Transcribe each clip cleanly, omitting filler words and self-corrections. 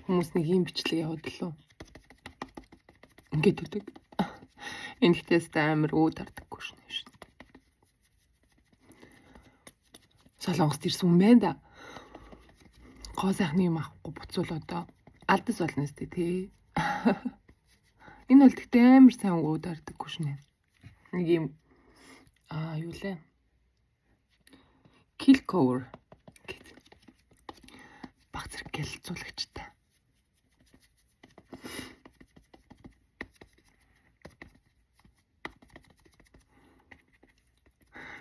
Хүмүүс нэг ийм бичлэг явууллаа. Ингээд өгдөг. Энэ ихтээс амар өө тардаггүй шнэ шин. Солонгост ирсэн юм байна да. Гоо сайхны юм авахгүй буцвал одоо алдас болно сте тий. Энэ бол тэгтээ амар сайн өө тардаггүй шнэ. Нэг юм юу лээ. Kill cover гэт. Баг зэрэг гялцуулагчтай.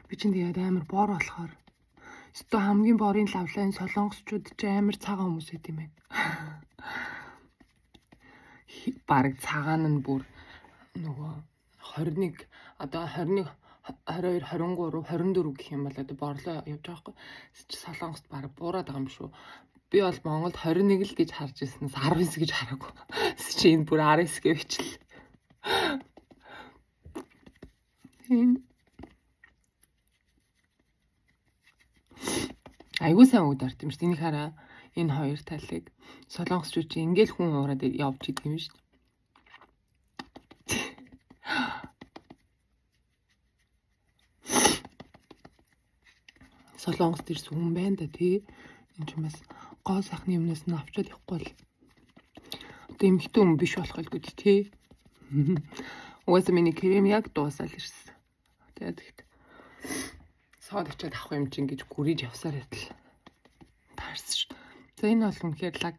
Би чинь тэгээд амар бор болохоор өстой хамгийн борын лавлаа энэ солонгосчууд ч амар цагаан хүмүүс байт юм байна. Бараг цагаан нь бүр нөгөө 21 одоо 21 22 23 24 гэх юм бол одоо борлоо явж байгаа байхгүй. Солонгост бараг буураад байгаа юм шүү. Би бол Монголд 21 л гэж харж ирсэн. 19 гэж хараагүй. Чи энэ бүр 19 гэж бичлээ. Тийм. Айгуу сайн үг дарт юм шүү. Энийг хараа. Энэ хоёр талыг солонгосчууд чи ингээл хүн уураад явж идэг юм шүү. Солонгост ирсэн хүн байна да тий. Энэ ч бас гоо сайхны юмнаас нь авчиад явахгүй л одоо эмэгтэй хүн биш болох байлгүй тий. Угаасаа миний крем яг дуусаад ирсэн. Тэгээд тэгт соод очиад авах юм чинь гэж гүрийж явсаар байтал таарсан шүү. За энэ бол үнэхээр лаг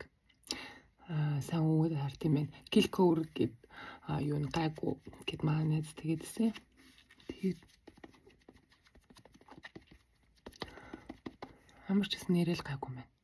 сайн өвөд харт юм байна. Килкор гэд юу н гайгүй гэд маа найз тэгээдсэн. Тэгээд ямар ч гэсэн нэрэл гайгүй юм байна.